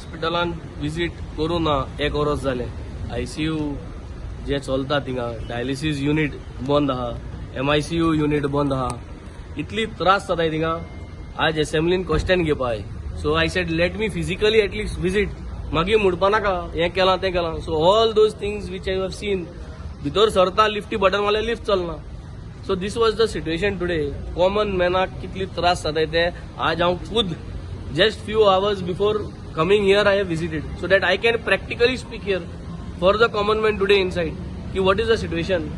हॉस्पिटलान विजीट करूं ना एक वरस जालें. आयसीयू जे चलता थिंगा, डायलिसीस युनीट बंद आहा, एमआयसीयू युनीट बंद आहा. इतली त्रास जाताय थिंगा. आज एसेंब्लीन क्वेश्चन घेवपा. So I said, let me physically at least visit. मागीर म्हणपा नाका हें केलां, तें केलां. So all those things which I have seen, भितर सरता, लिफ्टी बटन मारल्यार लिफ्ट चलना. So this was the situation today. Common मॅनाक कितली त्रास जाताय ते आज हांव खुद just few hours before coming here I have visited, so that I can practically speak here for the common man today inside की what is the situation.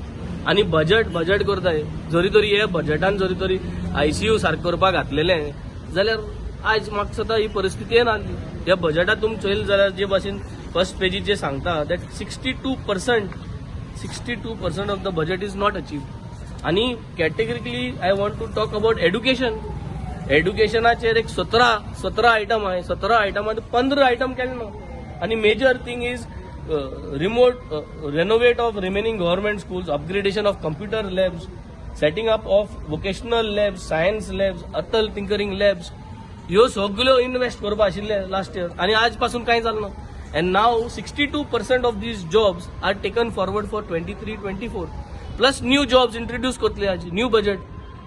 आनी budget budget करताय, जरी तरी हे बजटान जरी तरी आयसीयू सारकें करपाक घातलेलें जाल्यार आयज म्हाका दिसता ही परिस्थिती येनासली. ह्या बजटात तुमी चोयलें जाल्यार जे भाशेन फर्स्ट पेजीर जे सांगता that 62%, 62% of the budget is not achieved. आणि categorically I want to talk about education. एड्युकेशनाचेर एक 17 आयटम आहे. 17 आयटमात 15 आयटम केले ना. आणि major thing is remote renovate of remaining government schools, upgradation of computer labs, setting up of vocational labs, science labs, Atal tinkering labs. ह्यो सगल्यो invest करपा आशिल्ले last year आनी आज पासून कांय जालें ना. And now 62% of these jobs are taken forward for 23-24, plus new jobs introduce करतले आज न्यू बजेट.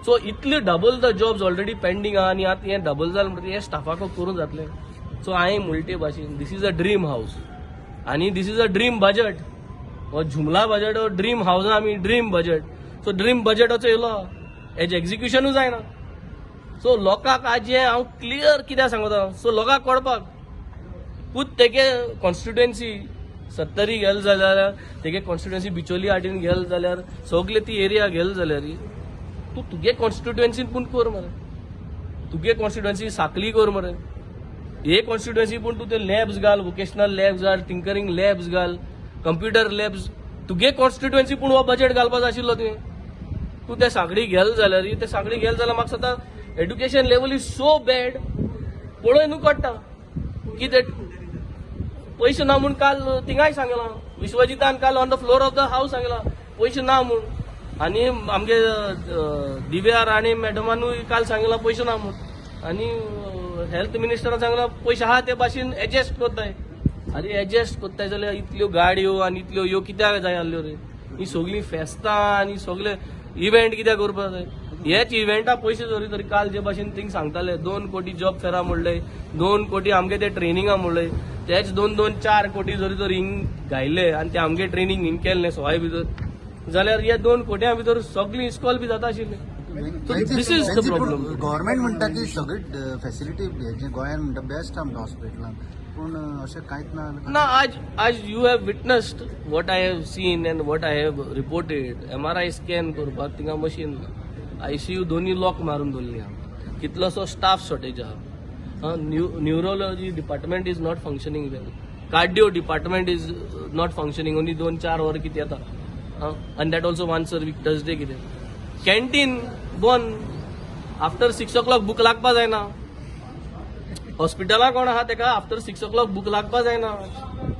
सो इतले double the jobs already pending आहा आनी आतां हें डबल जालें म्हणटकीर हें स्टाफाक करूं जातलें. सो हांवें म्हणटे भाशेन, this is a dream house आनी this is a dream budget. हो जुमला बजेट, हो ड्रीम हावज आमी ड्रीम बजेट. सो ड्रीम बजेटाचो येयलो, हेजें एक्झिक्युशनूय जायना. सो लोकांक आज हें हांव क्लियर कित्याक सांगता, सो लोकांक कळपाक पूत तेगे कॉन्स्टिट्युएन्सी सत्तरी गेल जाल्यार, तेगे कॉन्स्टिट्युएन्सी बिचोली आटीन गेल जाल्यार, सगले ती एरिया गेल जाल्यार, तूं तुगे कॉन्स्टिट्युएन्सीन पूण कर मरे. तुगे कॉन्स्टिट्युएन्सी साकली कर मरे. हे कॉन्स्टिट्युएन्सी पूण तूं ते लॅब्स घाल, वोकेशनल लॅब्स घाल, टिंकरींग लॅब्स घाल, कंप्युटर लॅब्स. तुगे कॉन्स्टिट्युएन्सी पूण हो बजेट घालपाक जाय आशिल्लो तुवें. तूं ते सांगडी गेल जाल्यार, ते सांगडी गेल जाल्यार म्हाका दिसता education level is so bad, पळोवन न्हू कळटा की ते पयशे ना म्हूण. काल थिंगाय सांगलां, विश्वजितान काल on the floor of the house सांगलां पयशे ना म्हूण. आनी आमगे दिव्या राणे मॅडमानूय काल सांगलां पयशे ना म्हूण. आनी हेल्थ मिनिस्टरान सांगलां पयशे आहा ते भाशेन एडजस्ट करताय. आरे, एडजस्ट करताय जाल्यार इतल्यो गाडयो आनी इतल्यो ह्यो कित्याक जाय आसल्यो रे? ही सगळीं फेस्तां आनी सगळे इव्हेंट कित्याक करपाक जाय? हेच इव्हेंटा पयशे जरी तरी काल जे भाशेन थिंग सांगताले, 2 कोटी जॉब फेरा म्हणले, 2 कोटी आमगे ते ट्रेनिंगा म्हणले, तेच दोन दोन 4 कोटी जरी तर हिंग घायले आनी ते आमगे ट्रेनिंग हिंग केल्लें सवाय भितर जाल्यार ह्या 2 कोट्यां भितर सगळीं इस्कॉल बी जाता आशिल्लें. So this is the problem. Government म्हणटा की सगळी फॅसिलिटी जे गोंयान म्हणटा बेस्ट आमकां हॉस्पिटलान, पूण अशें कांयच ना. ना, आज you have witnessed what I have seen and what I have reported. MRI scan करपाक थिंगा मशीन ना. आयसीयू दोन्ही लॉक मारून दवरली आहा. कितलोसो स्टाफ शॉर्टेज आहा. Neurology department is not functioning well, cardio department is not functioning. Only दोन चार वर कितें येता आनी that also once a week, Thursday. कितें कॅन्टीन बंद, आफ्टर 6 ओ क्लॉक भूक लागपा जायना. हॉस्पिटलाक कोण आहा तेका आफ्टर 6 ओ क्लॉक भूक लागपा जायना.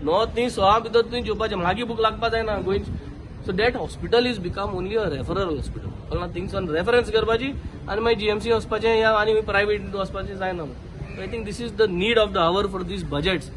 णव ती सवा भितर तुवें जेवपाचें, मागीर भूक लागपा जायना गोंयची. So that hospital is become only a referral hospital. कळना, थिंगसान रेफरन्स करपाची आनी मागीर जीएमसी वचपाचें या आनी प्रायवेट वचपाचें जायना. I think this is the need of the hour for these budgets.